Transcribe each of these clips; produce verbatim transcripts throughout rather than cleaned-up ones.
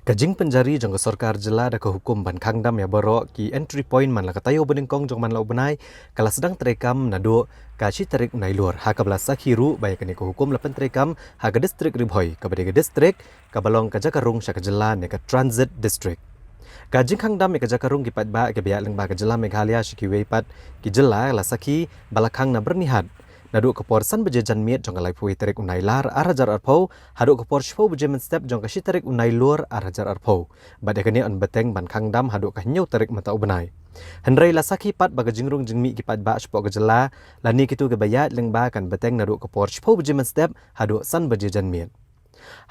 Ka jingpynjari jong ka sorkar jylla da ka hukum ban khang dam ïa baroh ki entry point man la ka taïew banyngkong jong man la u bnai, ka la sdang treikam naduh ka shi tarik u Nailur, ha kaba la sakhi ruh ba ïa kane ka hukum la pyntreikam ha ka distrik Ri Bhoi, kaba dei ka distrik kaba long ka jaka rung sha ka jylla ne ka transit district. Ka jingkhang dam ïa ka jaka rung ki paidbah kiba ïaid lyngba ka jylla Meghalaya sha kiwei pat ki jylla la sakhi ba la khang na Byrnihat naduh ka por san baje janmiet jong ka laiphew tarik u Nailar ar hajar arphew haduh ka por shiphew baje mynstep jong ka shi tarik u Nailur ar hajar arphew. Bad ïa kane yn bteng ban khang dam haduh ka hynñiew tarik mynta u bnai. Hynrei la sakhi pat ba ka jingrung jingmih ki paidbah shapoh ka jylla lane kito kiba ïaid lyngba kan bteng naduh ka por shiphew baje mynstep haduh san baje janmiet.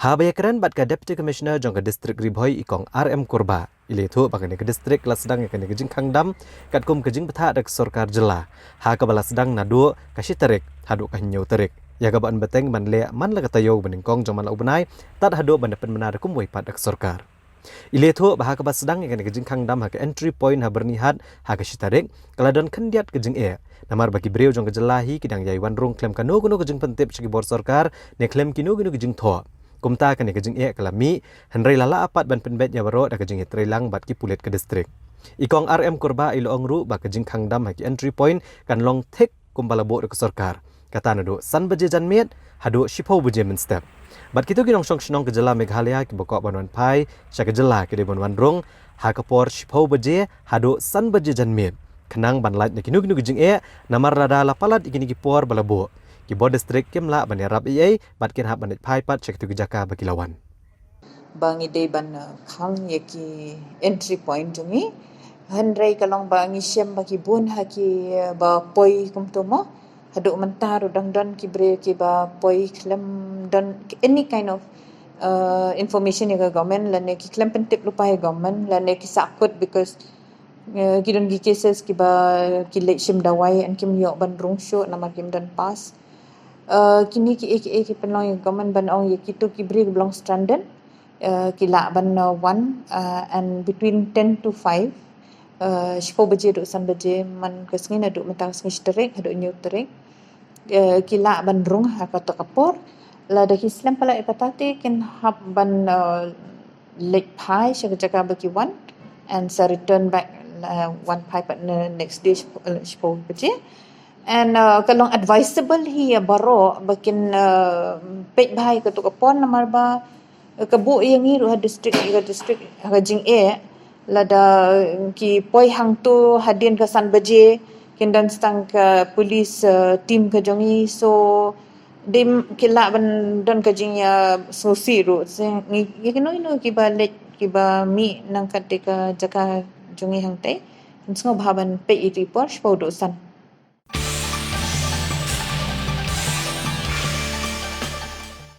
Haba ïakren bad ka Deputy Commissioner jong ka distrik Ri Bhoi, i Kong R M Kurbah, i la ïathuh ba kane ka distrik la sdang ïa kane ka jingkhang dam katkum ka jingbthah da ka sorkar jylla, ha kaba la sdang naduh ka shi tarik haduh ka hynñiew tarik, ïa kaba yn bteng ban leh man la ka taïew banyngkong jong man la u bnai, tad haduh ban da pynbna da kumwei pat da ka sorkar. I la ïathuh ba ha kaba sdang ïa kane ka jingkhang dam ha ka entry point ha Byrnihat ha ka shi tarik, ka la don khyndiat ka jingeh, namar ba ki briew jong ka jylla hi ki dang ïai wan rung khlem kano kano ka jingpyntip sha ki bor sorkar ne khlem kino kino ka jingthoh. Kumta kane ka jingeh ka la mih, hynrei la lah pat ban pynbeit ïa baroh da ka jingïatreilang bad ki pulit ka distrik. I Kong R M Kurbah i la ong ruh ba ka jingkhang dam ha ki entry point kan long thik kumba la buh da ka sorkar, kata naduh san baje janmiet haduh shiphew baje mynstep. Bad kito ki nongshong shnong ka jylla Meghalaya kiba kwah ban wan phai sha ka jylla ki dei ban wan rung ha ka por shiphew baje haduh san baje janmiet, khnang ban lait na kino kino ki jingeh, namar lada la palat ïa kine ki por ba la buh, ki bor distrik kim lah ban ïarap ei ei bad kin hap ban leit phai pat sha kito ki jaka ba ki la wan. Ba ngi dei ban, uh, khang ïa ki entry point jong ngi. Hynrei ka long ba ngi shem ba ki bun ha ki, uh, ba poi kumto mo. Haduh mynta ruh dang don ki briew kiba poi khlem don any kind of, uh, information ïa ka government lane ki khlem pyntip lypa ïa government lane ki sahkut because, uh, ki don ki cases kiba ki leit shim dawai and kim ïoh ban rung shuh namar kim don pass. Uh, kine ki, ki, ki pynlong ïa ka government ban ong ïa kito ki briew kiba long stranded, uh, ki lah ban, uh, wan, uh, and between ten to five, uh, shiphew baje haduh san baje man ka sngi naduh mynta ka sngi shi tarik haduh hynñiew tarik, uh, ki lah ban rung ha kata ka por. Lada ki slem palat ïa kata te kin hap ban, uh, leit phai sha ka jaka ba ki wan and sa return back, uh, wan phai pat na next day shiphew, uh, shiphew baje. And, uh, ka long advisable hi ïa baroh ba kin, uh, peit bha ïa kato ka por namar ba, uh, ka buh ïa ngi ruh ha distrik, ïa ka distrik, ha ka jingeh, lada, uh, ki poi hangto hadien ka san baje, kin don tang ka police, uh, team ka jong ngi, so dei ki lah ban don ka jingïasngewsih ruh. Ngi, ïa kino kino kiba leit kiba mih nangkat da ka jaka jong ngi hangtei, kin sngewbha ban peit ïa ki por shiphew haduh san.